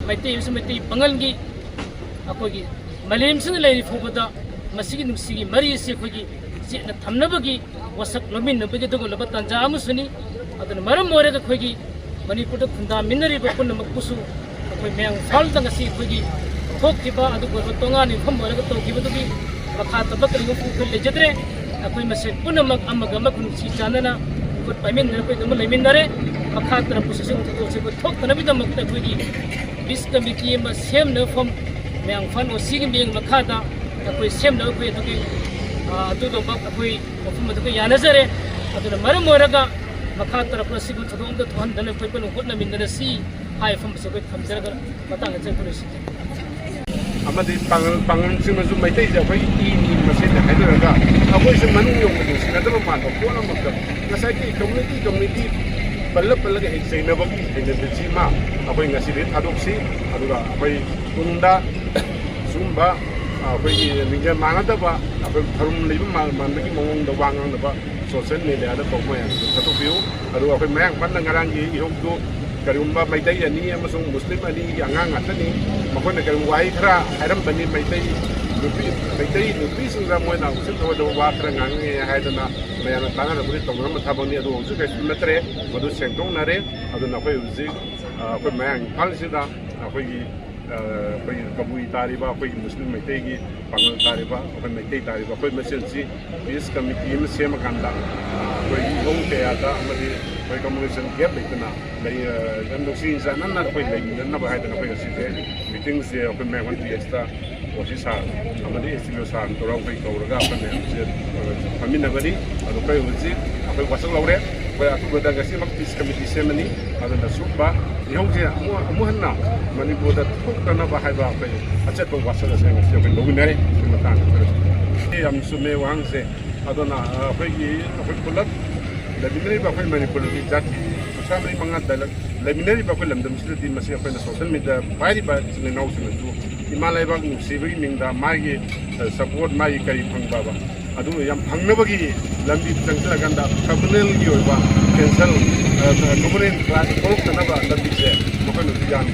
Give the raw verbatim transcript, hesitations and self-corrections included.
ꯃꯩꯇꯩ ꯑꯃꯁꯨꯡ ꯃꯩꯇꯩ ꯄꯥꯉꯜꯒꯤ ꯑꯩꯈꯣꯏꯒꯤ ꯃꯥꯂꯦꯝꯁꯤꯗ ꯂꯩꯔꯤ ꯐꯥꯎꯕꯗ ꯃꯁꯤꯒꯤ ꯅꯨꯡꯁꯤꯒꯤ ꯃꯔꯤ ꯑꯁꯤ ꯑꯩꯈꯣꯏꯒꯤ ꯆꯦꯠꯅ ꯊꯝꯅꯕꯒꯤ ꯋꯥꯁꯛ ꯂꯧꯃꯤꯟꯅꯕꯒꯤ ꯑꯗꯨꯒꯨꯝꯂꯕ ꯇꯥꯟꯖꯥ ꯑꯃꯁꯨꯅꯤ꯫ ꯑꯗꯨꯅ ꯃꯔꯝ ꯑꯣꯏꯔꯒ ꯑꯩꯈꯣꯏꯒꯤ ꯃꯅꯤꯄꯨꯔꯗ ꯈꯨꯟꯗꯥꯃꯤꯟꯅꯔꯤꯕ ꯄꯨꯝꯅꯃꯛꯄꯨꯁꯨ ꯑꯩꯈꯣꯏ ꯃꯌꯥꯡ ꯏꯝꯐꯥꯜꯗ ꯉꯁꯤ ꯑꯩꯈꯣꯏꯒꯤ ꯊꯣꯛꯈꯤꯕ ꯑꯗꯨꯒꯨꯝꯂꯕ ꯇꯣꯉꯥꯟꯕ ꯃꯤꯐꯝ ꯑꯣꯏꯔꯒ ꯇꯧꯈꯤꯕꯗꯨꯒꯤ ꯃꯈꯥ ꯇꯥꯕ ꯀꯔꯤꯒꯨꯝꯕ ꯑꯩꯈꯣꯏ ꯂꯩꯖꯗ꯭ꯔꯦ꯫ ꯑꯩꯈꯣꯏ ꯃꯁꯦꯟ ꯄꯨꯝꯅꯃꯛ ꯑꯃꯒ ꯑꯃꯒ ꯅꯨꯡꯁꯤ ꯆꯥꯟꯅꯅ ꯈꯨꯠ ꯄꯥꯏꯃꯤꯟꯅꯅ ꯑꯩꯈꯣꯏ ꯑꯗꯨꯝ ꯂꯩꯃꯤꯟꯅꯔꯦ꯫ ꯃꯈꯥ ꯇꯥꯔꯛꯄꯁꯤꯁꯨ ꯊꯧꯗꯣꯛꯁꯦ ꯑꯩꯈꯣꯏ ꯊꯣꯛꯇꯅꯕꯒꯤꯗꯃꯛꯇ ꯑꯩꯈꯣꯏꯒꯤ ꯄꯤꯁ ꯀꯃꯤꯇꯤ ꯑꯃ ꯁꯦꯝꯅꯕ ꯐꯣꯝ ꯃꯌꯥꯡ ꯏꯝꯐꯥꯜ ꯑꯣ ꯁꯤꯒꯤ ꯃꯤꯠꯌꯦꯡ ꯃꯈꯥꯗ ꯑꯩꯈꯣꯏ ꯁꯦꯝꯅꯕ ꯑꯩꯈꯣꯏ ꯑꯗꯨꯒꯤ, ꯑ, ꯑꯗꯨꯒꯨꯝꯕ ꯑꯩꯈꯣꯏ ꯃꯐꯝ ꯑꯗꯨꯒ ꯌꯥꯅꯖꯔꯦ꯫ ꯑꯗꯨꯅ ꯃꯔꯝ ꯑꯣꯏꯔꯒ ꯃꯈꯥ ꯇꯥꯔꯛꯄ ꯑꯁꯤꯒꯨꯝꯕ ꯊꯧꯗꯣꯛ ꯑꯝꯇ ꯊꯣꯛꯍꯟꯗꯅ ꯑꯩꯈꯣꯏ ꯄꯨꯟꯅ ꯍꯣꯠꯅꯃꯤꯟꯅꯔꯁꯤ ꯍꯥꯏꯕ ꯃꯐꯝ ꯑꯁꯤ ꯑꯩꯈꯣꯏ ꯊꯝꯖꯔꯒ ꯃꯇꯥꯡ ꯑꯁꯤꯗ ꯑꯩꯈꯣꯏ ꯂꯣꯏꯁꯤꯟꯖꯔꯦ꯫ ꯑꯃꯗꯤ ꯄꯥꯡꯒꯜ, ꯄꯥꯡꯒꯜꯁꯤꯡꯅꯁꯨ ꯃꯩꯇꯩꯁꯦ ꯑꯩꯈꯣꯏꯒꯤ ꯏꯅꯤ ꯃꯁꯦꯟꯗ ꯍꯥꯏꯅꯔꯒ ꯑꯩꯈꯣꯏꯁꯨ ꯃꯅꯨꯡ ꯌꯧꯅ ꯅꯨꯡꯁꯤꯅꯗꯕ ꯃꯥꯟꯕ ꯄꯣꯠ ꯑꯃꯈꯛ ꯉꯁꯥꯏꯒꯤ ꯀꯝꯃ꯭ꯌꯨꯅꯤꯇꯤ ꯀꯝꯃ꯭ꯌꯨꯅꯤꯇꯤ ꯄꯜꯂ ꯄꯜꯂꯒ ꯍꯦꯛ ꯆꯩꯅꯕꯒꯤ ꯍꯩꯅꯕꯤꯁꯤꯃ ꯑꯩꯈꯣꯏ ꯉꯁꯤꯗꯤ ꯊꯥꯗꯣꯛꯁꯤ꯫ ꯑꯗꯨꯒ ꯑꯩꯈꯣꯏ ꯇꯨꯡꯗ ꯁꯤꯒꯨꯝꯕ ꯑꯩꯈꯣꯏꯒꯤ ꯂꯤꯡꯖꯦꯜ ꯃꯥꯟꯅꯗꯕ ꯑꯩꯈꯣꯏ ꯊꯔꯨꯝ ꯂꯩꯕ ꯃꯥꯟ-, ꯃꯥꯟꯕꯒꯤ ꯃꯑꯣꯡꯗ ꯋꯥ ꯉꯥꯡꯅꯕ ꯁꯣꯁꯤꯌꯦꯜ ꯃꯦꯗꯤꯌꯥꯗ ꯇꯧꯕ ꯃꯌꯥꯝꯗꯨ ꯊꯥꯗꯣꯛꯄꯤꯌꯨ꯫ ꯑꯗꯨꯒ ꯑꯩꯈꯣꯏ ꯃꯌꯥꯡ ꯏꯝꯐꯥꯜꯗ ꯉꯔꯥꯡꯒꯤ ꯏꯍꯧꯗꯨ ꯀꯔꯤꯒꯨꯝꯕ ꯃꯩꯇꯩ ꯑꯅꯤ ꯑꯃꯁꯨꯡ ꯃꯨꯁꯂꯤꯝ ꯑꯅꯤꯒꯤ ꯑꯉꯥꯡ ꯉꯥꯛꯇꯅꯤ꯫ ꯃꯈꯣꯏꯅ ꯀꯔꯤꯒꯨꯝꯕ ꯋꯥꯍꯩ ꯈꯔ ꯍꯥꯏꯔꯝꯕꯅꯤ ꯃꯩꯇꯩ ꯅꯨꯄꯤ, ꯃꯩꯇꯩ ꯅꯨꯄꯤꯁꯤꯡꯗ ꯃꯣꯏꯅ ꯎꯁꯤꯠ ꯊꯑꯣꯏꯗꯕ ꯋꯥ ꯈꯔ ꯉꯥꯡꯉꯦ ꯍꯥꯏꯗꯅ ꯃꯌꯥꯝꯅ ꯇꯥꯟꯅꯔꯛꯄꯗꯤ ꯇꯧꯅꯔꯝꯕ ꯊꯕꯛꯅꯤ꯫ ꯑꯗꯨ ꯍꯧꯖꯤꯛ ꯀꯩꯁꯨ ꯅꯠꯇ꯭ꯔꯦ, ꯃꯗꯨ ꯁꯦꯡꯗꯣꯛꯅꯔꯦ꯫ ꯑꯗꯨꯅ ꯑꯩꯈꯣꯏ ꯍꯧꯖꯤꯛ, ꯑ, ꯑꯩꯈꯣꯏ ꯃꯌꯥꯡ ꯏꯝꯐꯥꯜꯁꯤꯗ ꯑꯩꯈꯣꯏꯒꯤ, ꯑ, ꯑꯩꯈꯣꯏꯒꯤ ꯀꯕꯨꯏ ꯇꯥꯔꯤꯕ, ꯑꯩꯈꯣꯏꯒꯤ ꯃꯨꯁꯂꯤꯝ ꯃꯩꯇꯩꯒꯤ ꯄꯥꯉꯜ ꯇꯥꯔꯤꯕ, ꯑꯩꯈꯣꯏ ꯃꯩꯇꯩ ꯇꯥꯔꯤꯕ, ꯑꯩꯈꯣꯏ ꯃꯁꯦꯟꯁꯤ ꯄꯤꯁ ꯀꯃꯤꯇꯤ ꯑꯃ ꯁꯦꯝꯃꯀꯥꯟꯗ, ꯑ, ꯑꯩꯈꯣꯏ ꯏꯍꯧ ꯀꯌꯥꯗ ꯑꯃꯗꯤ ꯑꯩꯈꯣꯏ ꯀꯝꯃꯨꯅꯤꯀꯦꯁꯟ ꯒꯦꯞ ꯂꯩꯇꯅ ꯂꯩ, ꯑ, ꯌꯥꯝ ꯅꯨꯡꯁꯤ ꯆꯥꯟꯅꯅ ꯑꯩꯈꯣꯏ ꯂꯩꯃꯤꯟꯅꯅꯕ ꯍꯥꯏꯗꯅ ꯑꯩꯈꯣꯏ ꯉꯁꯤꯁꯦ ꯃꯤꯇꯤꯡꯁꯦ ꯑꯩꯈꯣꯏ ꯃꯌꯥꯡ ꯏꯝꯐꯥꯜ ꯄꯤ ꯑꯦꯁꯇ ꯑꯣ ꯁꯤ ꯁꯥꯔ ꯑꯃꯗꯤ ꯑꯦꯁ ꯗꯤ ꯑꯣ ꯁꯥꯔꯅ ꯇꯧꯔꯒ ꯑꯩꯈꯣꯏ ꯀꯧꯔꯒ ꯑꯩꯈꯣꯏ ꯃꯌꯥꯝꯁꯦ ꯐꯝꯃꯤꯟꯅꯒꯅꯤ꯫ ꯑꯗꯣ ꯑꯩꯈꯣꯏ ꯍꯧꯖꯤꯛ ꯑꯩꯈꯣꯏ ꯋꯥꯁꯛ ꯂꯧꯔꯦ꯫ ꯑꯩꯈꯣꯏ ꯑꯊꯨꯕꯗ ꯉꯁꯤꯃꯛ ꯄꯤꯁ ꯀꯃꯤꯇꯤ ꯁꯦꯝꯃꯅꯤ꯫ ꯑꯗꯨꯅ ꯁꯨꯝꯕ ꯏꯍꯧꯁꯦ ꯑꯃꯨꯛ, ꯑꯃꯨꯛ ꯍꯟꯅ ꯃꯅꯤꯄꯨꯔꯗ ꯊꯣꯛꯇꯅꯕ ꯍꯥꯏꯕ ꯑꯩꯈꯣꯏ ꯑꯆꯦꯠꯄ ꯋꯥꯁꯛ ꯑꯁꯦ ꯉꯁꯤ ꯑꯩꯈꯣꯏ ꯂꯧꯃꯤꯟꯅꯔꯦ꯫ ꯁꯤ ꯃꯇꯥꯡꯗ ꯈꯔ ꯌꯥꯝ ꯆꯨꯝꯃꯦ ꯋꯥꯍꯪꯁꯦ꯫ ꯑꯗꯨꯅ ꯑꯩꯈꯣꯏꯒꯤ, ꯑꯩꯈꯣꯏ ꯄꯨꯂꯞ ꯂꯩꯃꯤꯟꯅꯔꯤꯕ ꯑꯩꯈꯣꯏ ꯃꯅꯤꯄꯨꯔꯗꯤ ꯖꯥꯇꯤ ꯀꯨꯟꯊ꯭ꯔꯥ ꯃꯔꯤ ꯃꯉꯥ ꯂꯩ-, ꯂꯩꯃꯤꯟꯅꯔꯤꯕ ꯑꯩꯈꯣꯏ ꯂꯝꯗꯝꯁꯤꯗꯗꯤ ꯃꯁꯤ ꯑꯩꯈꯣꯏꯅ ꯁꯣꯁꯤꯌꯦꯜ ꯃꯤꯗꯤꯌꯥ ꯄꯥꯏꯔꯤꯕ ꯏꯆꯤꯜ ꯏꯅꯥꯎꯁꯤꯡꯅꯁꯨ ꯏꯃꯥ ꯂꯩꯕꯥꯛ ꯅꯨꯡꯁꯤꯕꯒꯤ ꯃꯤꯡꯗ ꯃꯥꯒꯤ, ꯑ, ꯁꯄꯣꯔꯠ, ꯃꯥꯒꯤ ꯀꯔꯤ ꯐꯪꯕꯕ, ꯑꯗꯨ ꯌꯥꯝ ꯐꯪꯅꯕꯒꯤ ꯂꯝꯕꯤ ꯆꯪꯁꯤꯜꯂꯀꯥꯟꯗ ꯀꯝꯃꯨꯅꯦꯜꯒꯤ ꯑꯣꯏꯕ ꯀꯦꯟꯁꯔ, ꯑ, ꯀꯝꯃꯨꯅꯦꯜ ꯀ꯭ꯂꯥꯁ ꯊꯣꯛꯂꯛꯇꯅꯕ ꯂꯝꯕꯤꯁꯦ ꯃꯈꯣꯏꯅꯁꯨ ꯌꯥꯝ